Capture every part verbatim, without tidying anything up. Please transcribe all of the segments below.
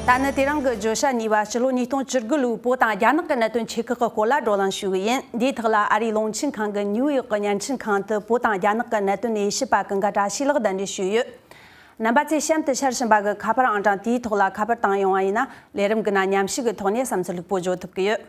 ད་ནི་དེ་རིང་གི་བརྗོད་བྱ་གཉིས་པ་སྤྱི་ལོ་ཉིས་སྟོང་བཅུ་དགུ་ལོའི་བོད་དང་རྒྱ་ནག་གི་གནད་དོན་ཆེད་ཁག་གི་སྐོར་ལ་བགྲོ་གླེང་ཞུ་གི་ཡིན། འདིའི་ཐོག་ལ་ཨ་རིའི་རླུང་འཕྲིན་ཁང་གི་ནིའུ་ཡོག་གི་བརྙན་འཕྲིན་ཁང་དུ་བོད་དང་རྒྱ་ནག་གི་གནད་དོན་ནས་དབྱེ་ཞིབ་པ་ཀུན་དགའ་བཀྲ་ཤིས་ལགས་གདན་འདྲེན་ཞུས་ཡོད། རྣམ་པ་ཚོས་གཤམ་དུ་ཤར་བཞིན་པ་གི་ཁ་པར་ཨང་གྲངས་དེའི་ཐོག་ལ་ཁ་པར་བཏང་ཡོང་བ་ཡིན་ན། ལས་རིམ་གྱི་ནང་མཉམ་ཞུགས་ཀྱི་ཐོག་ནས་བསམ་ཚུལ་ལྷུག་པོ་བརྗོད་ཐུབ་ཀྱི་ཡོད།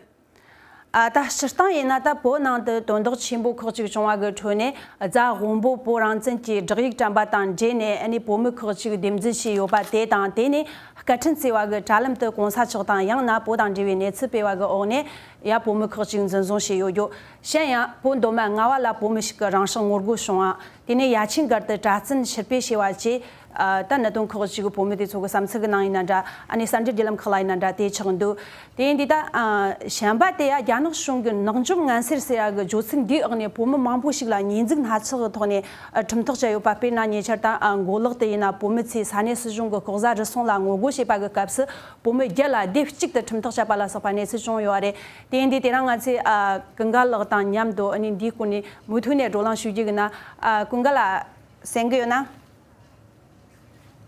ཨ། ད་སྤྱིར་བཏང་ཡིན་ན། ད་བོད་ནང་དུ་དོན་དག་ཆེན་པོ་ཁག་ཅིག་བྱུང་བ་གི་ཁྲོད་ནས། རྫ་དབོན་པོ་བོད་རང་བཙན་གྱི་བསྒྲགས་ཡིག་བཀྲམ་པ་དང་འབྲེལ་ནས། ཨ་ནི་བོད་མི་ཁག་ཅིག་སྡེབ་འཛིན་བྱས་ཡོད་པ་དེ་དང་། དེ་ནས་སྐད་འཕྲིན་བརྩེ་བ་གི་དྲ་ལམ་དུ་གོང་ས་མཆོག་དང་། ཡང་ན་བོད་དང་འབྲེལ་བའི་གནས་ཚུལ་སྤེལ་བ་གི་འོག་ནས་ཡ་བོད་མི་ཁག་ཅིག་འཛིན་བཟུང་བྱས་ཡོད་རྒྱུ། གཞན་ཡང་བོད་མདོ་སྨད་རྔ་བ་ལ་བོད་མི་ཞིག་གི་རང་སྲོག་ངོ་རྒོལ་བྱུང་བ། དེ་ནས་ཡ་ཆེན་སྒར་དུ་གྲྭ་བཙུན་ཕྱིར་སྤེལ་བྱས་པ་བཅས། ཨ། ད་གནད་དོན་ཁག་ཅིག་བོད་མི་དེ་ཚོ་གི་བསམ་ཚུལ་གི་ནང་ཡིན་ན་འདྲ། ཨ་ནི་གསར་འགྱུར་བརྒྱུད་ལམ་ཁག་ལ་ཡིན་ན་འདྲ། དེ་ཆགས་འདུག་དེ་ཡིན་དུས་ད། ཨ། གཞན་པ་དེ་ཡ་རྒྱ་ནག་གཞུང་གི་ནག་འཇོམས་ངན་སེལ་ཟེར་ཡ་གི་བརྗོད་ཚིག་འདིའི་འོག་ནས་བོད་མི་མང་པོ་ཞིག་ལ་ཉེས་འཛུགས་སྣ་ཚོགས་ཀྱི་ཐོག་ནས། ཨ། ཁྲིམས་ཐག་བཅད་ཡོད་པ། དཔེར་ན་ཉེ་ཆར་ད། ཨ། མགོ་ལོག་ཏུ་ཡིན་ན་བོད་མི་ཚོས་ས་གནས་སྲིད་གཞུང་གི་ལྐོག་ཟ་རུལ་སུངས་ལ་ངོ་རྒོལ་བྱེད་པ་གི་སྐབས་སུ་བོད་མི་བརྒྱ་ལ་སྡེབ་གཅིག་ཏུ་ཁྲིམས་ཐག་བཅད་པ་ལ་སོགས་པ་གནས་ཚུལ་བྱུང་ཡོད་རེད། དེ་ཡིན་དུས་དེ་རིང་ང་ཚོས། ཨ། ཀུན་དགའ་ལགས་དང་མཉམ་དུ། ཨ་ནི་འདིའི་སྐོར་ནས་མུ་མཐུད་ནས་བགྲོ་གླེང་ཞུ་རྒྱུ་ཡིན་ན། ཨ། ཀུན་དགའ་ལགས་གསན་གི་ཡོད་ན།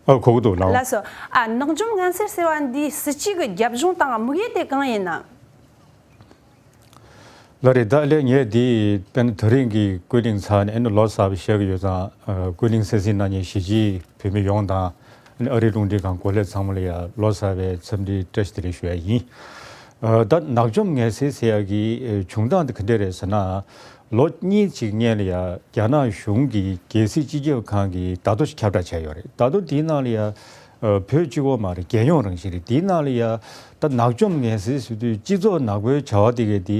ཨ། གོ་གི་འདུག་ལགས། ལགས་སོ། ཨ། ནག་འཇོམས་ངན་སེལ་ཟེར་བ་འདིའི་སྲིད་ཇུས་ཀྱི་རྒྱབ་ལྗོངས་དང་དམིགས་ཡུལ་དེ་གང་ཡིན་ན། ལགས་རེད། ད་ལས་ངས་འདི་དཔེར་ན་དེ་རིང་གི་ཀུན་གླེང་ཚར་ནས། ཨ་ནི་ལོ་གསར་པ་ཞུ་གི་ཡོད་ཙང་། ཨ། ཀུན་གླེང་གསན་གཟིགས་གནང་མཁན་གཞིས་བྱེས་བོད་མི་ཡོངས་དང་། ཨ་ནི་ཨ་རིའི་རླུང་འཕྲིན་ཁང་གོ་ལས་ཚང་མ་ལ་ཡ་ལོ་གསར་པའི་འཚམས་འདྲི་བཀྲ་ཤིས་བདེ་ལེགས་ཞུ་ཡ་ཡིན། ཨ། ད་ནག་འཇོམས་ངན་སེལ་ཟེར་ཡ་གི། ཨ། བྱུང་སྟངས་དེ་ག་འདྲ་རེད་ཟེར་ན། ལོ་གཉིས་ཅིག་སྔོན་ལ་ཡ་རྒྱ་ནག་གཞུང་གིས་རྒྱལ་སྲིད་སྤྱི་ཁྱབ་ཁང་གིས་བརྡ་ཐོ་ཞིག་ཁྱབ་བསྒྲགས་བྱས་ཡོད་རེད། བརྡ་ཐོ་དེའི་ནང་ལ་ཡ། ཨ། བོད་གཅིག་པོ་མ་རེད། རྒྱལ་ཡོངས་རང་བཞིན་རེད། དེའི་ནང་ལ་ཡ་ད་ནག་འཇོམས་ངན་སེལ་ཟེར་དུས་སྤྱི་ཚོགས་ནག་པོའི་བྱ་བ་དེ་གས་དེ་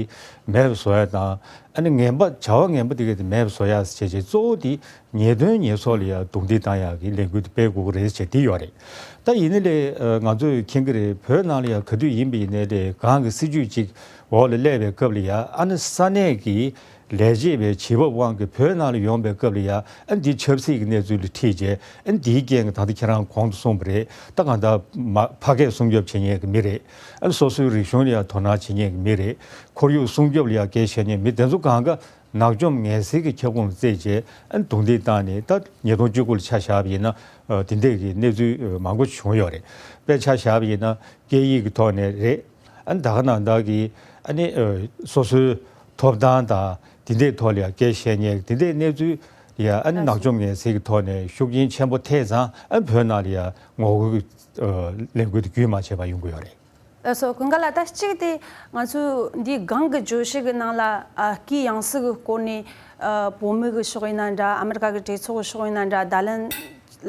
མེད་པ་བཟོ་ཡ་དང་། ཨ་ནི་ངན་པ། བྱ་བ་ངན་པ་དེ་གས་དེ་མེད་པ་བཟོ་ཡ་བྱས་བྱས། གཙོ་བོ་དེ་ཉེས་དོན་ཉེས་གསོག་ལ་ཡ་རྡུང་རྡེག་བཏང་ཡག་གི་ལས་འགུལ་དེ་སྤེལ་དགོས་ཀྱི་རེད་ཟེར་དེ་ཡོད་རེད། ད་ཡིན་ན་ལས། ཨ། ང་ཚོས་མཁྱེན་གྱི་རེད། བོད་ནང་ལ་ཡ་ག་དུས་ཡིན་པ་ཡིན་ནའི་ལས། གང་གི་སྲིད་ཇུས་གཅིག་འོག་ལ་སླེབས་པའི་སྐབས་ལ་ཡ། ཨ་ནི་ས་གནས་ཀྱི་ལས་བྱེད་པའི་བྱེད་བབ་དབང་གིས་བོད་ནང་ལ་ཡོང་པའི་སྐབས་ལ་ཡ། ཨ་ནི་འདི་ཆབ་སྲིད་ཀྱི་གནས་ཚུལ་ལ་ཁྲིད་བྱས། ཨ་ནི་འདིའི་རྐྱེན་གྱིས། ད་ལྟ་ཁྱེད་རང་གོང་དུ་གསུངས་པ་རེད། ད་གང་ལྟར་མ། ཕ་སྐད་སྲུང་སྐྱོབ་བྱེད་མཁན་གྱི་མི་རེད། ཨ་ནི་སོ་སོའི་རིག་གཞུང་ལ་ཡ་དོ་སྣང་བྱེད་མཁན་གྱི་མི་རེད། ཁོར་ཡུག་སྲུང་སྐྱོབ་ལ་ཡ་གལ་བྱེད་མཁན་མི་དེ་ཚོ་གང་ག་ནག་འཇོམས་ངན་སེལ་གྱི་ཁྱབ་ཁོངས་ལ་བརྩིས་བྱས། ཨ་ནི་རྡུང་རྡེག་བཏང་ནས། ད་ཉིས་སྟོང་བཅུ་དགུ་ལ་ཆ་བཞག་པ་ཡིན་ན། ཨ། དེ་འདྲས་ཀྱི་གནས་ཚུལ། ཨ། མང་པོ་བྱུང་ཡོད་རེད། དཔེ་ཆ་བཞག་པ་ཡིན་ན་སྐད་ཡིག་གི་ཐོག་ནས་རེད། ཨ་ནི་ད་ག་ནང་བཞིན་གྱི། ཨ་ནི། ཨ། སོ་སོའི་ཐོབ་ཐང་དང་དེ་འདྲས་ཐོག་ལ་ཡ་སྐད་བཤད་མཁན་དེ་འདྲས་གནས་ཚུལ་ལ་ཡ། ཨ་ནི་ནག་འཇོམས་ངན་སེལ་གྱི་ཐོག་ནས་ཤུགས་རྐྱེན་ཆེན་པོ་ཐེབས་ཙང་། ཨ་ནི་བོད་ནང་ལ་ཡ་ངོ་རྒོལ་གྱི། ཨ། ལས་འགུལ་དེ་རྒྱུན་མ་ཆད་པར་ཡོང་གི་ཡོད་རེད། ལགས་སོ། ཀུན་དགའ་ལགས། ད་གཅིག་དེ་ང་ཚོས་འདིའི་སྒང་གི་བརྗོད་གཞི་གི་ནང་ལ། ཨ། སྐད་ཡང་སྲིད་གི་སྐོར་ནས། ཨ། བོད་མི་གི་ཕྱོགས་ཡིན་ན་འདྲ། ཨ་མི་རི་ཀ་གི་གྲོས་ཚོགས་གི་ཕྱོགས་ཡིན་ན་འདྲ། བརྡ་ལན་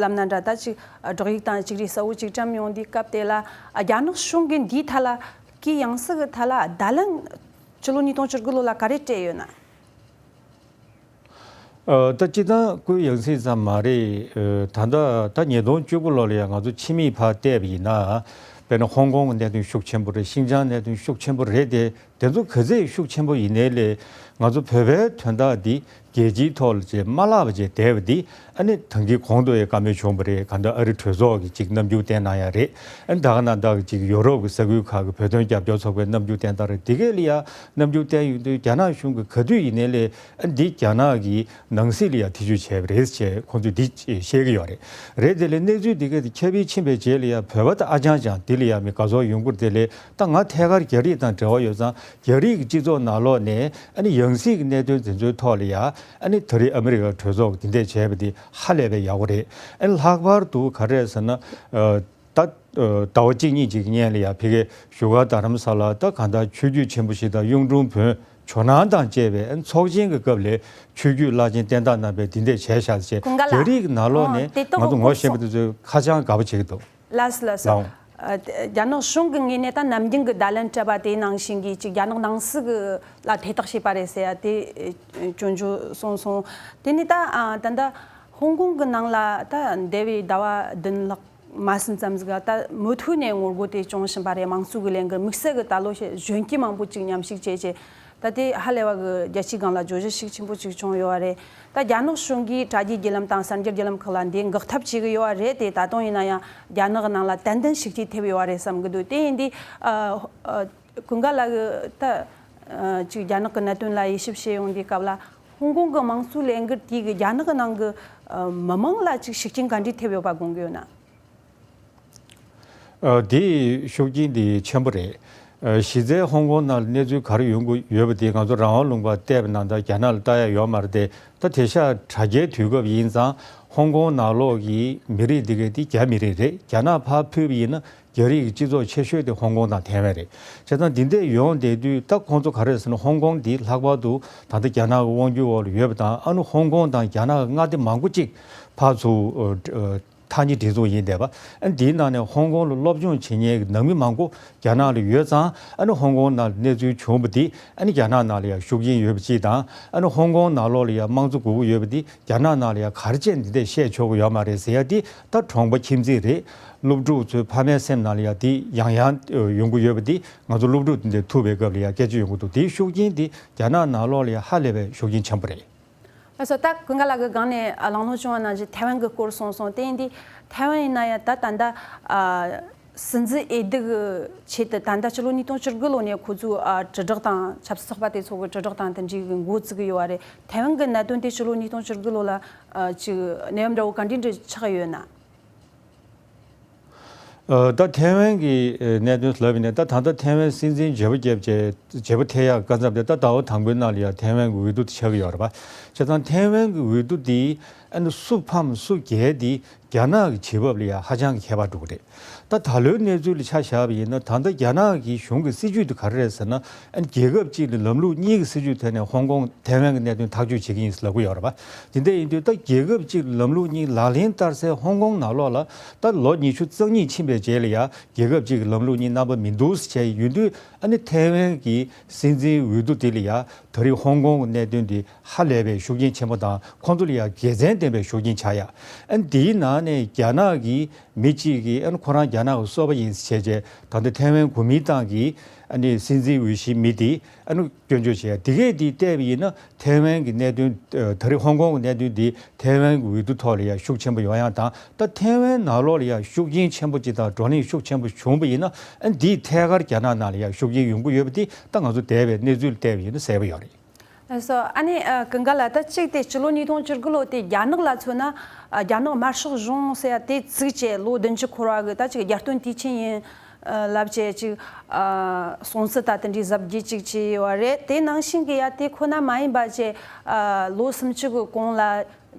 ལབ་ན་འདྲ། ད་ཅིག་བསྒྲགས་ཡིག་དང་ཅིག་རིགས་གསལ་བོ་ཅིག་བཀྲམ་ཡོང་དུས་སྐབས་དེ་ལ། ཨ། རྒྱ་ནག་གཞུང་གིས་འདིའི་ཐད་ལ། སྐད་ཡང་སྲིད་གི་ཐད་ལ་བརྡ་ལན་སྤྱི་ལོ་ཉིས་སྟོང་བཅུ་དགུ་ལོ་ལ་ག་རེ་སྤྲད་ཡོད་ན། ཨ། ད་སྤྱིར་བཏང་སྐད་ཡང་སྲིད་ཙམ་མ་རེད། ཨ། ད་ལྟ་ད་ཉིས་སྟོང་བཅུ་དགུ་ལོ་ལ་ཡང་ང་ཚོ་ཕྱི་མིག་ཕར་བལྟས་པ་ཡིན་ན། དཔེར་ན་ཧོང་ཀོང་གི་གནད་དོན་ཤུགས་ཆེན་པོ་རེད། ཤིན་ཅང་གནད་དོན་ཤུགས་ཆེན་པོ་རེད་དེ། དེ་ཚོ་ག་ཚད་ཤུགས་ཆེན་པོ་ཡིན་ནའི་ལས། ང་ཚོ་བོད་པའི་དོན་དག་འདི་རྒྱལ་སྤྱིའི་ཐོག་ལ་བྱས་མ་བརླག་པ་བྱས་བསྡད་པ་འདི། ཨ་ནི་ད་གིན་གོང་དུ་ཡང་བཀའ་མོལ་བྱུང་བ་རེད། གང་ལྟར་ཨ་རི་གྲོས་ཚོགས་ཀྱིས་ཅིག་རྣམ་འགྱུར་བསྟན་གནང་ཡ་རེད། ཨ་ནི་ད་ག་ནང་བཞིན་ཅིག་ཡོ་རོབ་ཀྱི་ས་ཁུལ་ཁག་གི་བོད་དོན་རྒྱབ་སྐྱོར་ཚོགས་པས་རྣམ་འགྱུར་བསྟན་སྟངས་རེད། དེ་གས་ལ་ཡ་རྣམ་འགྱུར་བསྟན་ཡོང་དུས། རྒྱ་ནག་གཞུང་གིས་ག་དུས་ཡིན་ནའི་ལས། ཨ་ནི་འདི་རྒྱ་ནག་གིས་ནང་སྲིད་ལ་ཡ་ཐེ་ཇུས་བྱས་པ་རེད་ཅེས་ཁོང་ཚོས་འདི་བཤད་ཀྱི་ཡོད་རེད། རེད། དེ་ལས་གནས་ཚུལ་འདི་གས་དེ་ཁྱབ་སྤེལ་ཕྱིན་པའི་རྗེས་ལ་ཡ། བོད་པ་དང་ཨ་ཅང་ཅང་འདི་ལ་ཡ་མི་དགའ་ཚོར་ཡོང་གི་རེད། དེ་ལས་ད་ང་ཐད་ཀར་རྒྱ་རིགས་དང་འབྲེལ་བ་ཡོད་ཙང་། རྒྱ་རིགས་ཀྱི་སྤྱི་ཚོགས་ནང་ལོགས་ནས། ཨ་ནི་ཡང་སྲིད་ཀྱི་གནད་དོན་དེ་ཚོའི་ཐོག་ལ་ཡ། ཨ་ནི་ད་རེས་ཨ་མི་རི་ཀ་གྲོས་ཚོགས་ཀྱིས་དེ་འདྲས་བྱས་པ་དེ་ཧ་ལས་པའི་ཡག་པོ་རེད། ཨ་ནི་ལྷག་པར་དུ་ག་རེ་རེད་ཟེར་ན། ཨ། ད། ཨ། ཟླ་བ་གཅིག་གཉིས་ཅིག་སྔོན་ལ་ཡ་ཕ་གིའི་བཞུགས་སྒར་རྡ་རམ་ས་ལར་ད་གང་ལྟར་ཆོས་བརྒྱུད་ཆེན་པོ་ཞིག་དང་གཡུང་དྲུང་བོན་ཇོ་ནང་དང་བཅས་པའི། ཨ་ནི་ཚོགས་ཆེན་གྱི་སྐབས་ལ་ཆོས་བརྒྱུད་བླ་ཆེན་བསྟན་བདག་རྣམ་པས་དེ་འདྲས་བྱས་ཤག་ཅེས། ཀུན་དགའ་ལགས། རྒྱ་རིགས་ཀྱི་ནང་ལོགས་ནས། ཨོ། དེ་ལྟ་ང་ཚོ་ངོ་ཤེས་པ་དེ་ཚོས་ཧ་ཅང་དགའ་པོ་བྱེད་ཀྱི་འདུག་ལགས་སོ། ལགས་སོ། ལགས། ཨ། རྒྱ་ནག་གཞུང་གི་ངོས་ནས་ད་ནམ་རྒྱུན་གྱི་བརྡ་ལན་སྤྲད་པ་དེའི་ནང་བཞིན་གྱི་ཅིག་རྒྱ་ནག་ནང་སྲིད་ཀྱི་ལ་ཐེ་གཏོགས་བྱས་པ་རེད་ཟེར་ཡ་དེ་སྐྱོན་བརྗོད་གསུངས་སོང་། དེ་ནས་ད། ཨ། ད་ལྟ་ཧོང་ཀོང་གི་ནང་ལ་ད་འདས་པའི་ཟླ་བ་བདུན་ལྷག་མ་ཟིན་ཙམ་ཟིག་ག་ད་མུ་མཐུད་ནས་ངོ་རྒོལ་དེ་བྱུང་བཞིན་པ་རེད། དམངས་གཙོ་གི་ལས་འགུལ་དམིགས་བསལ་གྱི་ད་ལོ་གཞོན་སྐྱེས་མང་པོ་ཅིག་མཉམ་ཞུགས་བྱས་བྱས། ད་དེ་ཧ་ལས་པ་གི་རྒྱལ་སྤྱིའི་སྒང་ལ་བརྗོད་གཞི་ཤུགས་ཆེན་པོ་ཅིག་བྱུང་ཡོད་པ་རེད། ད་རྒྱ་ནག་གཞུང་གིས་དྲ་རྒྱའི་བརྒྱུད་ལམ་དང་གསར་འགྱུར་བརྒྱུད་ལམ་ཁག་ལ་འདི་འགོག་ཐབས་བྱེད་ཀྱི་ཡོད་པ་རེད་དེ། ད་དུང་ཡིན་ན་ཡང་རྒྱ་ནག་གི་ནང་ལ་ཏན་ཏན་ཤུགས་རྐྱེན་ཐེབས་ཡོད་པ་རེད་བསམ་གྱི་འདུག་དེ་ཡིན་དུས། ཨ། ཨ། ཀུན་དགའ་ལགས་ཀྱིས་ད། ཨ། ཅིག་རྒྱ་ནག་གི་གནད་དོན་ལ་དབྱེ་ཞིབ་བྱེད་ཡོང་དུས་སྐབས་ལ། ཧོང་ཀོང་གི་དམངས་གཙོའི་ལས་འགུལ་དེ་གིས་རྒྱ་ནག་གི་ནང་གི། ཨ། མི་མང་ལ་ཅིག་ཤུགས་རྐྱེན་ག་འདྲས་ཐེབས་ཡོད་པ་དགོངས་ཀྱི་ཡོད་ན། ཨ། དེ་ཤུགས་རྐྱེན་དེ་ཆེན་པོ་རེད། ཨ། གཞི་རྩའི་ཧོང་ཀོང་ནང་ལ་གནས་ཚུལ་ག་རེ་ཡོང་གི་ཡོད་པ་དེ་ང་ཚོ་རང་དབང་ལུང་པར་བལྟས་པ་ན་ད་རྒྱ་ནག་ལ་ལྟ་ཡ་ཡོད་མ་རེད་དེ། ད་དེང་སང་དྲ་རྒྱའི་དུས་སྐབས་ཡིན་ཙང་ཧོང་ཀོང་ནང་ལོགས་ཀྱི་མི་རིགས་འདི་གའི་དེ་རྒྱ་མི་རིགས་རེད། རྒྱ་ནག་ཕར་ཕུད་པ་ཡིན་ན་རྒྱ་རིགས་ཀྱི་སྤྱི་ཚོགས་ཆེ་ཤོས་དེ་ཧོང་ཀོང་དང་ཐའེ་ཝན་རེད། བྱས་ཙང་འདི་འདྲས་ཡོང་བསྡད་དུས་ད་ཁོང་ཚོ་ག་རེ་ཟེར་ན་ཧོང་ཀོང་འདི་ལྷག་པར་དུ་ད་ལྟ་རྒྱ་ནག་གི་དབང་སྒྱུར་འོག་ལ་ཡོད་པ་དང་ཨ་ནི་ཧོང་ཀོང་དང་རྒྱ་ནག་གི་མངའ་སྡེ་མང་པོ་ཅིག་ཕར་ཚུར་ཐག་ཉེ་སྒྲིག་འཛུགས་ཡིན་བསྡད་པ། ཨ་ནི་འདིའི་ནང་ནས་ཧོང་ཀོང་ལ་སློབ་སྦྱོང་བྱེད་མཁན་གྱི་ནང་མི་མང་པོ་རྒྱ་ནག་ལ་ཡོད་ཙང་ཨ་ནི་ཧོང་ཀོང་ནང་ལ་གནས་ཚུལ་བྱུང་བ་འདི་ཨ་ནི་རྒྱ་ནག་ནང་ལ་ཡང་ཤུགས་རྐྱེན་ཡོད་པ་ཅིག་དང་ཨ་ནི་ཧོང་ཀོང་ནང་ལོགས་ལ་ཡང་དམངས་གཙོ་དགོས་ཀྱི་ཡོད་པ་འདི་རྒྱ་ནག་ནང་ལ་ཡང་ག་རེ་བྱས་འདི་འདྲས་བཤད་ཆོག་གི་ཡོད་མ་རེད་ཟེར་ཡ་འདི་ད་གྲོང་པ་ཁྱིམ་མཚེས་རེད། སློབ་ཕྲུག་ཚོའི་ཕ་མའི་སེམས་ནང་ལ་ཡང་འདི་ཡང་ཡང་ཡོང་གི་ཡོད་པ་འདི་ང་ཚོ་སློབ་ཕྲུག་འདི་འདྲས་ཐུག་པའི་སྐབས་ལ་ཡང་སྐད་ཆ་ཡོང་གི་འདུག་དེའི་ཤུགས་རྐྱེན་འདི་རྒྱ་ནག་ནང་ལོགས་ལ་ཡང་ཧ་ལས་པའི་ཤུགས་རྐྱེན་ཆེན་པོ་རེད། ལགས་སོ། ད་ཀུན་དགའ་ལགས་ཀྱིས་སྒང་ནས་ཨ་གླེང་སློང་བྱུང་བ་ནང་བཞིན་ཐའེ་ཝན་གྱི་སྐོར་གསུངས་སོང་། དེ་ཡིན་དུས་ཐའེ་ཝན་ཡིན་ན་ཡང་ད་ད་ལྟ་ཨ་སྲིད་འཛིན་འོས་བསྡུ་གི་ཆེད་དུ་ད་ལྟ་ཕྱི་ལོ་ཉིས་སྟོང་བཅུ་དགུ་ལོ་ནས་ཁོ་ཚོས་ཨ་དྲིལ་བསྒྲགས་དང་ཆབ་སྲིད་ཚོགས་པ་དེ་ཚོ་གི་དྲིལ་བསྒྲགས་དང་དེ་འདྲའི་གི་འགོ་བཙུགས་གི་ཡོད་པ་རེད། ཐའེ་ཝན་གྱི་གནད་དོན་དེ་ཕྱི་ལོ་ཉིས་སྟོང་བཅུ་དགུ་ལོ་ལ་ཨ་ཅིག་གནས་བབ་འདྲ་བོ་ག་འདྲ་འདྲ་ཆགས་ཡོད་ན། ཨ། ད་ཐའེ་ཝན་གྱི་ཨ་གནད་དོན་ལབ་ཡིན་ན་ད་ད་ལྟ་ཐའེ་ཝན་སྲིད་འཛིན་བརྗེ་པོ་བརྒྱབ་བྱས་བརྗེ་པོ་ཐེབས་ཡག་སྐབས་མཚམས་དེ་ད་ཟླ་བ་དང་པོའི་ནང་ལ་ཡང་ཐའེ་ཝན་གྱི་འོས་བསྡུ་དེ་ཆགས་ཀྱི་ཡོད་རེད་པ། བྱས་ཙང་ཐའེ་ཝན་གྱི་འོས་བསྡུ་དེ་ཨ་ནི་སུ་ཕམ་སུ་རྒྱལ་དེ་རྒྱ་ནག་གི་བྱེད་བབ་ལ་ཡང་ཧ་ཅང་གི་ཁྱད་པར་འགྲོ་གི་རེད། ད་ད་ལོའི་གནས་ཚུལ་ལ་ཆ་བཞག་པ་ཡིན་ན་ད་ལྟ་རྒྱ་ནག་གི་གཞུང་གི་སྲིད་ཇུས་དེ་ག་རེ་རེད་ཟེར་ན་ཨ་ནི་རྒྱལ་ཁབ་གཅིག་ལ་ལམ་ལུགས་གཉིས་ཀྱི་སྲིད་ཇུས་ཐད་ནས་ཧོང་ཀོང་ཐའེ་ཝན་གྱི་གནད་དོན་ཐག་གཅོད་བྱེད་ཀྱི་ཡིན་ཟེར་ལབ་ཀྱི་ཡོད་རེད་པ། དེ་འདྲ་ཡིན་དུས་ད་རྒྱལ་ཁབ་གཅིག་ལམ་ལུགས་གཉིས་ལག་ལེན་བསྟར་སའི་ཧོང་ཀོང་ནང་ལོགས་ལ་ད་ལོ་ཉི་ཤུ་རྩ་གཉིས་ཕྱིན་པའི་རྗེས་ལ་ཡང་རྒྱལ་ཁབ་གཅིག་གི་ལམ་ལུགས་གཉིས་རྣམ་པ་མི་འདུག་ཟེར་བྱས་ཡོད་དུས་ཨ་ནི་ཐའེ་ཝན་གྱི་སྲིད་འཛིན་འོས་བསྡུ་དེ་ལ་ཡང་ད་རེས་ཧོང་ཀོང་གི་གནད་དོན་འདི་ཧ་ལས་པའི་ཤུགས་རྐྱེན་ཆེན་པོ་དང་ཁོང་ཚོ་ལ་ཡང་དགེ་མཚན་ལྡན་པའི་ཤུགས་རྐྱེན་ཆགས་ཡ། ཨ་ནི་དེའི་ནང་ནས་རྒྱ་ནག་གི་མི་གཅིག་གིས་ཨ་ནི་ཁོ་རང་རྒྱ་ནག་གི་སོ་པ་ཡིན་ཟེར་བྱས་བྱས་ད་ལྟ་ཐའེ་ཝན་གོ་མིན་ཏང་གི་ཨ་ནི་སྲིད་འཛིན་འོས་གཞི་མི་དེ་ཨ་ནི་སྐྱོན་བརྗོད་བྱས་ཡ། དེ་གས་དེ་བལྟས་པ་ཡིན་ན། ཐའེ་ཝན་གྱི་གནད་དོན། ཨ། ད་རེས་ཧོང་ཀོང་གི་གནད་དོན་འདི་ཐའེ་ཝན་གྱི་འོས་བསྡུ་ཐོག་ལ་ཡང་ཤུགས་ཆེན་པོ་ཡོང་ཡག་དང་ད་ཐའེ་ཝན་ནང་ལོགས་ལ་ཡང་ཤུགས་རྐྱེན་ཆེན་པོ་ཅིག་དང་བགྲོ་གླེང་ཤུགས་ཆེན་པོ་བྱུང་བ་ཡིན་ན་ཨ་འདིས་ཐད་ཀར་རྒྱ་ནག་ནང་ལ་ཡང་ཤུགས་རྐྱེན་ཡོང་གི་ཡོད་པ་འདི་ད་ང་ཚོ་འདས་པའི་གནས་ཚུལ་བལྟས་པ་ཡིན་ན་གསལ་པོ་ཡོད་རེད། ལགས་སོ། ཨ་ནི་ཨ་ཀུན་དགའ་ལགས་ད་གཅིག་དེ་སྤྱི་ལོ་ཉིས་སྟོང་བཅུ་དགུ་ལོ་དེ་རྒྱ་ནག་ལ་མཚོན་ན་ཨ་རྒྱ་ནག་དམར་ཤོག་གཞུང་ཟེར་ཡ་དེ་བཙུགས་བྱས་ལོ་བདུན་ཅུ་འཁོར་བ་གི་ད་ཅིག་རྒྱལ་སྟོན་དུས་ཆེན་ཡིན། ཨ་ལབ་བྱས་ཅིག་ཨ་སྲུང་བརྩི་ད་དེ་འདྲའི་གཟབ་རྒྱས་ཅིག་བྱས་ཡོད་རེད། དེ་ནང་བཞིན་གྱི་ཡ་དེ་ཁོ་ན་མ་ཡིན་པ་བྱས་ཨ་ལོ་སུམ་ཅུ་གི་གོང་ལ་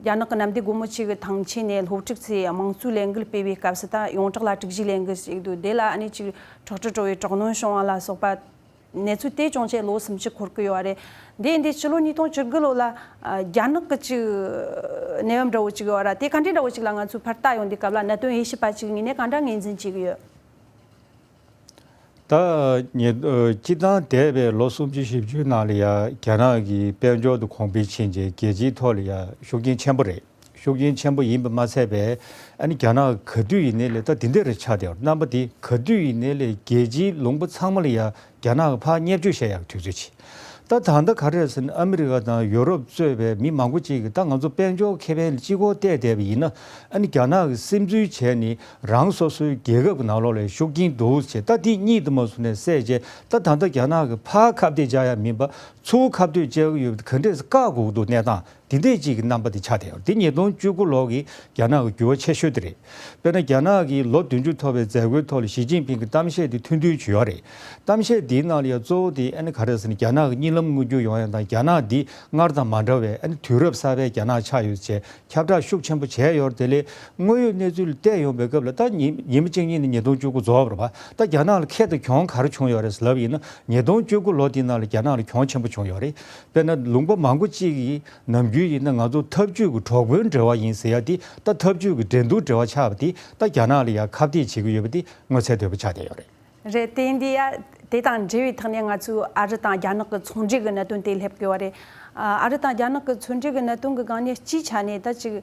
རྒྱ་ནག་གི་གནམ་བདེ་སྒོ་མོ་ཆེ་གི་ཐང་ཆེན་ནས་སློབ་ཕྲུག་ཚོས་དམངས་གཙོའི་ལས་འགུལ་སྤེལ་བའི་སྐབས་སུ་ད་ཡོངས་གྲགས་ལ་དྲུག་བཞིའི་ལས་འགུལ་ཞིག་འདུག་དེ་ལ་ཨ་ནི་ཅིག་དྲག་དྲག་བྲོ་བའི་དྲག་གནོན་བྱུང་བ་ལ་སོགས་པ་གནས་ཚུལ་དེ་བྱུང་བྱས་ལོ་སུམ་ཅུ་འཁོར་གི་ཡོད་རེད། འདི་འདི་ཕྱི་ལོ་ཉིས་སྟོང་བཅུ་དགུ་ལོ་ལ་ཨ་རྒྱ་ནག་གི་ཅིག་གནས་བབ་འདྲ་བོ་ཅིག་ཡོད་ར་དེ་ག་འདྲའི་འདྲ་བོ་ཅིག་ལ་ང་ཚོས་ཕར་ལྟ་ཡོང་དུས་སྐབས་ལ་གནད་དོན་དབྱེ་ཞིབ་པ་ཅིག་ངོས་ནས་ག་འདྲ་ངོས་འཛིན་བྱེད་ཀྱི་ཡོད། ད་ཉེ་ཨ་སྤྱིར་བཏང་འདས་པའི་ལོ་སུམ་ཅུ་བཞི་བཅུའི་ནང་ལ་ཡ་རྒྱ་ནག་གི་དཔལ་འབྱོར་དུ་གོང་འཕེལ་ཕྱིན་རྗེས་རྒྱལ་སྤྱིའི་ཐོག་ལ་ཡ་ཤུགས་རྐྱེན་ཆེན་པོ་རེད། ཤུགས་རྐྱེན་ཆེན་པོ་ཡིན་པ་མ་ཚད་པས་ཨ་ནི་རྒྱ་ནག་ག་དུས་ཡིན་ནའི་ལས་ད་འདི་འདྲ་རེ་ཆགས་བསྡད་ཡོད་རེད། རྣམ་པ་འདི་ག་དུས་ཡིན་ནའི་ལས་རྒྱལ་སྤྱིའི་ལུང་པ་ཚང་མ་ལ་ཡ་རྒྱ་ནག་གི་ཕར་བརྙས་བཅོས་བྱེད་ཡག་དུས་ཚོད་ཅིག་ད་ད་ལྟ་ག་རེ་རེད་ཟེར་ན་ཨ་མི་རི་ཀ་དང་ཡོ་རོབ་གཙོས་པའི་མི་མང་པོ་ཅིག་གིས་ད་ང་ཚོ་དཔལ་འབྱོར་ཁེ་ཕན་ལ་གཅིག་པོ་བལྟས་བསྡད་པ་ཡིན་ན་ཨ་ནི་རྒྱ་ནག་གིས་སིམ་འཛུལ་བྱས་ནས་རང་སོ་སོའི་རྒྱལ་ཁབ་ཀྱི་ནང་ལོགས་ལ་ཤུགས་རྐྱེན་འདུག་ཟེར་ད་འདི་གཉིས་དུ་མ་སོང་ནས་བསད་བྱས་ད་ད་ལྟ་རྒྱ་ནག་གིས་ཕར་ཁ་གཏད་བཅག་ཡ་མིན་པ་ཚུར་ཁ་གཏད་བཅག་གི་ཡོད་པ་ག་འདྲས་སེ་བཀག་དགོས་ཀྱི་འདུག་གནས་སྟངས་འདི་འདྲས་ཅིག་གི་རྣམ་པ་འདི་ཆགས་བསྡད་ཡོད་རེད། འདི་ཉིས་སྟོང་བཅུ་དགུ་ལོ་གི་རྒྱ་ནག་གི་འགྱུར་བ་ཆེ་ཤོས་དེ་རེད། དཔེར་ན་རྒྱ་ནག་གི་ལོ་བདུན་ཅུ་ཐོབ་པའི་མཛད་སྒོའི་ཐོག་ལ་ཞི་ཅིན་ཕིང་གི་གཏམ་བཤད་དེ་ཐུང་ཐུང་ཅིག་ཡོད་རེད། གཏམ་བཤད་དེའི་ནང་ལ་ཡང་གཙོ་བོ་དེ་ཨ་ནི་ག་རེ་ཟེར་ན་རྒྱ་ནག་གི་གཉིད་ལམ་མངོན་འགྱུར་ཡོང་ཡ་དང་རྒྱ་ནག་འདི་སྔར་དང་མ་འདྲ་བའི་ཨ་ནི་དུས་རབས་གསར་པའི་རྒྱ་ནག་ཆགས་ཡོད་ཅེས་ཁྱབ་བསྒྲགས་ཤུགས་ཆེན་པོ་བྱས་ཡོད་རེད། དེ་ལས་དངོས་ཡོད་གནས་ཚུལ་ལ་བལྟས་ཡོང་པའི་སྐབས་ལ་ད་ཉིན་ཉི་མ་གཅིག་གཉིས་ནས་ཉིས་སྟོང་བཅུ་དགུ་རྫོགས་པ་རེད་པ། ད་རྒྱ་ནག་ལ་ཁེ་དང་གྱོང་ག་རེ་བྱུང་ཡོད་རེད་ལབ་ཡིན་ན་ཉིས་སྟོང་བཅུ་དགུ་ལོ་དེའི་ནང་ལ་རྒྱ་ནག་ལ་གྱོང་ཆེན་པོ་བྱུང་ཡོད་རེད། དཔེར་ན་ལུང་པ་མང་པོ་ཅིག་གིས་ནམ་རྒྱུན་ཡིན་ན་ང་ཚོ་འཐབ་ཇུས་ཀྱི་གྲོགས་པོའི་འབྲེལ་བ་ཡིན་ཟེར་ཡ་དེ་ད་འཐབ་ཇུས་ཀྱི་འགྲན་བསྡུར་འབྲེལ་བ་ཆགས་པ་དེ་ད་རྒྱ་ནག་ལ་ཡང་ཁ་གཏད་བྱེད་ཀྱི་ཡོད་པ་དེ་མངོན་གསལ་དོད་པོ་ཆགས་བསྡད་ཡོད་རེད། རེད། དེ་ཡིན་དུས་ཡ་དེ་དང་འབྲེལ་བའི་ཐོག་ནས་ང་ཚོས་ཨ་རི་དང་རྒྱ་ནག་གི་ཚོང་འབྲེལ་གྱི་གནད་དོན་དེ་སླེབས་དགོས་པ་རེད། ཨ་རི་དང་རྒྱ་ནག་གི་ཚོང་འབྲེལ་གྱི་གནད་དོན་གྱི་སྒང་ནས་སྤྱིའི་ཆ་ནས་ད་ཅིག་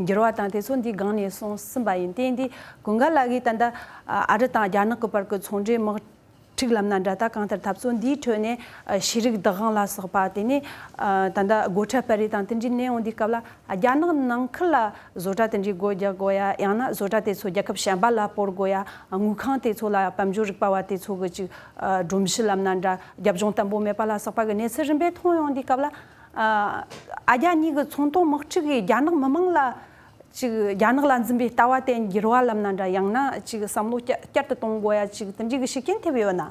འགྱུར་བ་དང་དེ་ཚོ་འདིའི་སྒང་ནས་གསུངས་ཟིན་པ་ཡིན། དེ་ཡིན་དུས་ཀུན་དགའ་ལགས་ཀྱིས་ད་ལྟ་ཨ་རི་དང་རྒྱ་ནག་གི་བར་གྱི་ཚོང་འབྲེལ་དམག་འཁྲུག་ལབ་ན་འདྲ། ད་གང་ལྟར་འཐབ་རྩོད་འདིའི་ཁྲོད་ནས་ཨ་ཤེས་རིག་བདག་དབང་ལ་སོགས་པ་དེ་ནས་ཨ་ད་ལྟ་སྒོ་ཁྲལ་སྤར་རེས་དང་དེ་འདྲའི་གནས་ཡོང་དུས་སྐབས་ལ་རྒྱ་ནག་ནང་ཁུལ་ལ་བཟོ་གྲྭ་དེ་འདྲའི་སྒོ་རྒྱག་དགོས་ཡ། ཡང་ན་བཟོ་གྲྭ་དེ་ཚོ་རྒྱལ་ཁབ་གཞན་པ་ལ་སྤོར་དགོས་ཡ། དངུལ་ཁང་དེ་ཚོ་ལ་དཔལ་འབྱོར་རིག་པ་བ་དེ་ཚོ་གི་ཅིག་ཨ་སྒྲོམ་གཞི་ལབ་ན་འདྲ། རྒྱབ་ལྗོངས་བརྟན་པོ་མེད་པ་ལ་སོགས་པ་གི་གནས་ཚུལ་རིམ་པས་མཐོང་ཡོང་དུས་སྐབས་ལ་ཨ་ཨ་རྒྱ་གཉིས་ཀྱི་ཚོང་དོན་དམག་འཁྲུག་གིས་རྒྱ་ནག་མི་དམངས་ལ་ ཅིག་རྒྱ་ནག་ལ་འཛིན་པའི་ལྟ་བ་དེ་འགྱུར་བ་ལམ་ན་འདྲ། ཡང་ན་ཅིག་བསམ་བློ་བསྐྱར་བསྐྱར་དུ་གཏོང་དགོས་ཡ་ཅིག་དེ་འདྲའི་གི་ཤུགས་རྐྱེན་ཐེབས་ཡོད་ན།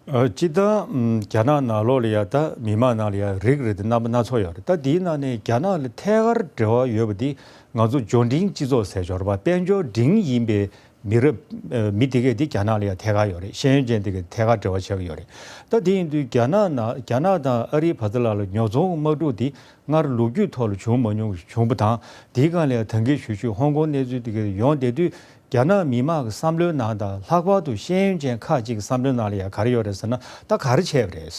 ཨ། སྤྱིར་བཏང་རྒྱ་ནག་ནང་ལོགས་ལ་ཡ་ད་མི་མང་ནང་ལ་ཡ་རིགས་རེ་དེ་རྣམ་པ་སྣ་ཚོགས་ཡོད་རེད། ད་དེའི་ནང་ནས་རྒྱ་ནག་ལ་ཐད་ཀར་འབྲེལ་བ་ཡོད་པ་དེ་ང་ཚོ་འབྱོར་འབྲིང་སྤྱི་ཚོགས་ཟེར་ཡོད་རེད་པ། དཔལ་འབྱོར་འབྲིང་ཡིན་པའི་མི་རབས་ཨ། མི་དེ་གས་དེ་རྒྱ་ནག་ལ་ཡ་ཐད་ཀར་ཡོད་རེད། ཤེས་ཡོན་ཅན་དེ་གས་ཐད་ཀར་འབྲེལ་བ་ཆགས་ཀྱི་ཡོད་རེད། ད་དེ་ཡིན་དུས་རྒྱ་ནག་ནང་རྒྱ་ནག་དང་ཨ་རིའི་བར་དུ་ལ་ལ་ཉོ་ཚོང་དམག་འཁྲུག་དེ་སྔར་ལོ་རྒྱུས་ཐོག་ལ་བྱུང་མ་མྱོང་བྱུང་བ་དང་། དེའི་སྒང་ལ་ཡ་ད་གིན་ཞུ་ཞུས་ཧོང་ཀོང་གནས་ཚུལ་དེ་གས་ཡོང་བསྡད་དུས། རྒྱ་ནག་མི་མང་གི་བསམ་བློའི་ནང་དང་། ལྷག་པར་དུ་ཤེས་ཡོན་ཅན་ཁག་ཅིག་གི་བསམ་བློའི་ནང་ལ་ཡང་ག་རེ་ཡོད་རེད་ཟེར་ན། ད་ག་རེ་བྱས་པ་རེད།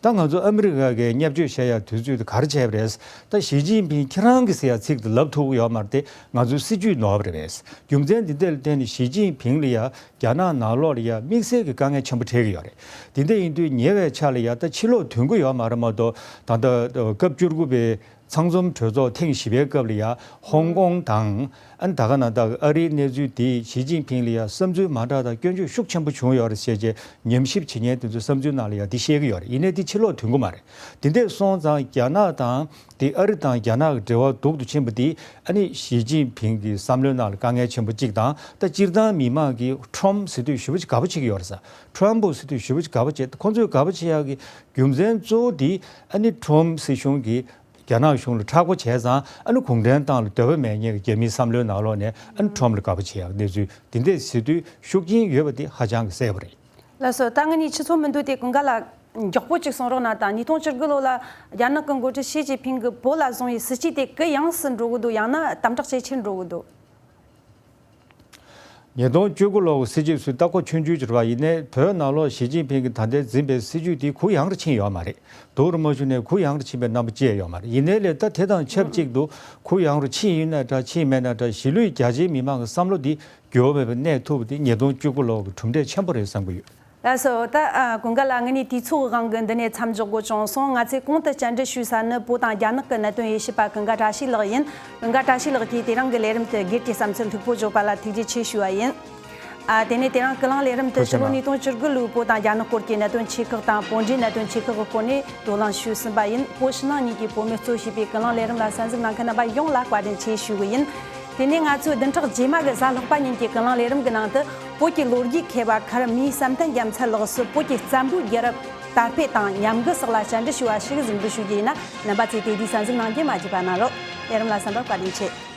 ད་ང་ཚོ་ཨ་མི་རི་ཀ་གི་བརྙས་བཅོས་བྱེད་ཡ་དུས་ཚོད་དེ་ག་རེ་བྱས་པ་རེད། ད་ཞི་ཅིན་ཕིང་ཁྱེད་རང་གི་ཟེར་ཡ་ཚིག་དེ་ལབ་ཐུབ་ཀྱི་ཡོད་མ་རེད་དེ། ང་ཚོའི་སྲིད་བྱུས་ནོར་བ་རེད། རྒྱུ་མཚན་འདི་འདྲ་ལ་བརྟེན་ནས་ཞི་ཅིན་ཕིང་ལ་ཡ་རྒྱ་ནག་ནང་ལོགས་ལ་ཡ་དམིགས་བསལ་གྱི་དཀའ་ངལ་ཆེན་པོ་འཕྲད་ཀྱི་ཡོད་རེད། དེ་འདྲ་ཡིན་དུས་ཉེ་བའི་ཆར་ལ་ཡ་ད་ཕྱིར་ལོག་ཐོན་གྱི་ཡོད་མ་རེད་མ་གཏོགས། ད་ལྟ་སྐབས་བཅུ་དགུ་པའི་ཚང་འཛོམས་གྲོས་ཚོགས་ཐེངས་བཞི་པའི་སྐབས་ལ་ཡ་ཧོང་ཀོང་དང་། ཨ་ནི་ད་ག་ནང་བཞིན་ཨ་རིའི་གནས་ཚུལ་དེ་ཞི་ཅིན་ཕིང་ལ་ཡ་བསམ་ཚུལ་མ་འདྲ་དང་སྐྱོན་བརྗོད་ཤུགས་ཆེན་པོ་བྱུང་ཡོད་རེད་ཟེར་བྱས་ཉམས་ཞིབ་བྱེད་མཁན་དེ་ཚོའི་བསམ་ཚུལ་ནང་ལ་ཡ་འདི་བཤད་ཀྱི་ཡོད་རེད། ཡིན་ནའི་འདི་ཕྱིར་ལོག་ཐོན་གྱི་མ་རེད། དེ་འདྲ་སོང་ཙང་རྒྱ་ནག་དང་དེ་ཨ་རི་དང་རྒྱ་ནག་གི་འབྲེལ་བ་སྡུག་ཏུ་ཕྱིན་པ་དེ་ཨ་ནི་ཞི་ཅིན་ཕིང་གི་བསམ་བློའི་ནང་ལ་དཀའ་ངལ་ཆེན་པོ་གཅིག་དང་། ད་སྤྱིར་བཏང་མི་མང་གིས་ཁྲོམ་ཟེར་དུས་ཞེ་པོ་ཅིག་དགའ་པོ་བྱེད་ཀྱི་ཡོད་རེད་ཟེར། ཁྲོམ་པོ་ཟེར་དུས་ཞེ་པོ་ཅིག་དགའ་པོ་བྱེད། ཁོང་ཚོས་དགའ་པོ་བྱེད་ཡག་གི་རྒྱུ་མཚན་གཙོ་བོ་དེ་ཨ་ནི་ཁྲོམ་སྲིད་གཞུང་གིས་རྒྱ་ནག་གཞུང་ལ་མཁྲེགས་པོ་བྱས་ཙང་། ཨ་ནི་གུང་ཁྲན་ཏང་ལ་འདོད་པ་མེད་མཁན་གྱི་རྒྱ་མིའི་བསམ་བློའི་ནང་ལོགས་ནས་ཨ་ནི་ཁྲོམ་ལ་དགའ་པོ་བྱེད་ཡག་གནས་ཚུལ་དེ་འདྲ་ཟེར་དུས་ཤུགས་རྐྱེན་ཡོད་པ་དེ་ཧ་ཅང་གི་གསལ་པོ་རེད། ལགས་སོ། ད་ང་གཉིས་ཆུ་ཚོད་མི་འདུག་སྟེ། ཀུན་དགའ་ལགས། མགྱོགས་པོ་གཅིག་གསུང་རོགས་གནང་དང་། ཉིས་སྟོང་བཅུ་དགུ་ལོ་ལ་རྒྱ་ནག་གི་འགོ་ཁྲིད་ཞི་ཅིན་ཕིང་གིས་བོད་ལ་བཟུང་བའི་སྲིད་ཇུས་དེ་གུ་ཡངས་སུ་འགྲོ་གི་འདུག། ཡང་ན་དམ་དྲག་ཇེ་ཆེར་འགྲོ་གི་འདུག། ཉིས་སྟོང་བཅུ་དགུ་ལོའི་སྲིད་ཇུས་ཚོ་ད་ཁོ་ཆུང་ཆུང་ཅིག་རེད་པ། ཡིན་ནའི་བོད་ནང་ལོགས་ཞི་ཅིན་ཕིང་གིས་ད་ལྟའི་འཛིན་པའི་སྲིད་ཇུས་དེ་གུ་ཡངས་རུ་ཕྱིན་ཡོད་མ་རེད། སྡུག་རུ་མ་བྱུང་ནའི་གུ་ཡངས་རུ་ཕྱིན་པའི་རྣམ་པ་ཅི་ཡང་ཡོད་མ་རེད། ཡིན་ནའི་ལས་ད་དེ་དང་ཆབས་ཅིག་ཏུ་གུ་ཡངས་རུ་ཕྱིན་ཡིན་ན་འདྲ་ཕྱིན་མེད་ན་འདྲ། གཞིས་ལུས་རྒྱ་ཆེའི་མི་མང་གི་བསམ་བློ་དེ་འགྱུར་བ་མེད་པར་གནས་ཐུབ་པ་དེ་ཉིས་སྟོང་བཅུ་དགུ་ལོའི་གྲུབ་འབྲས་ཆེན་པོ་རེད་བསམ་གྱི་ཡོད། ལགས་སོ། ད་ཨ་ཀུན་དགའ་ལགས། ང་གཉིས་དུས་ཚོད་དབང་གིས་འདི་ནས་མཚམས་འཇོག་དགོས་བྱུང་སོང་། ང་ཚོས་གོང་དུ་བཅར་འདྲི་ཞུས་ས་ནི་བོད་དང་རྒྱ་ནག་གི་གནད་དོན་དབྱེ་ཞིབ་པ་ཀུན་དགའ་བཀྲ་ཤིས་ལགས་ཡིན། ཀུན་དགའ་བཀྲ་ཤིས་ལགས་ཀྱིས་དེ་རིང་གི་ལས་རིམ་དུ་སྒེར་གྱི་བསམ་ཚུལ་མཐུག་པོ་བརྗོད་པ་ལ་ཐུགས་རྗེ་ཆེ་ཞུ་བ་ཡིན། ཨ། དེ་ནས་དེ་རིང་ཀུན་གླེང་ལས་རིམ་དུ་ཕྱི་ལོ་ཉིས་སྟོང་བཅུ་དགུ་ལོའི་བོད་དང་རྒྱ་ནག་སྐོར་གྱི་གནད་དོན་ཆེ་ཁག་དང་བོད་འབྲེལ་གནད་དོན་ཆེ་ཁག་གི་སྐོར་ནས་བགྲོ་གླེང་ཞུས་ཟིན་པ་ཡིན། བོད་ཕྱི་ནང་གཉིས་ཀྱི་བོད་མི་གཙོ་བྱས་པའི་ཀུན་གླེང་ལས་རིམ་ལ་གསན་གཟིགས་གནང་མཁན་རྣམ་པ་ཡོངས་ལ་བཀའ་དྲིན་ཆེ་ཞུ་གི་ཡིན། དེ་ནས་ང་ཚོའི་བདུན་ཕྲག་རྗེས་མ་གི་གཟའ་ལྷག་པ་ཉིན་གྱི་ཀུན་གླེང་ལས་རིམ་གྱི་ནང་དུ། བོད་ཀྱི་ལོ་རྒྱུས་མཁས་པ་མཁར་རྨེའུ་བསམ་གཏན་རྒྱལ་མཚན་ལགས་སུ་བོད་ཀྱི་བཙན་པོའི་རྒྱལ་རབས་དར་འཕེལ་དང་ཉམས་རྒུད་སོགས་ལ་བཅར་འདྲི་ཞུ་བ་ཞིག་གཟིགས་འབུལ་ཞུ་རྒྱུ་ཡིན་ན། རྣམ་པ་ཚོས་དེ་དུས་གསན་གཟིགས་གནང་རྒྱུ་མ་བརྗེད་པ་གནང་རོགས། ལས་རིམ་ལ་གསན་པར་བཀའ་དྲིན་ཆེ།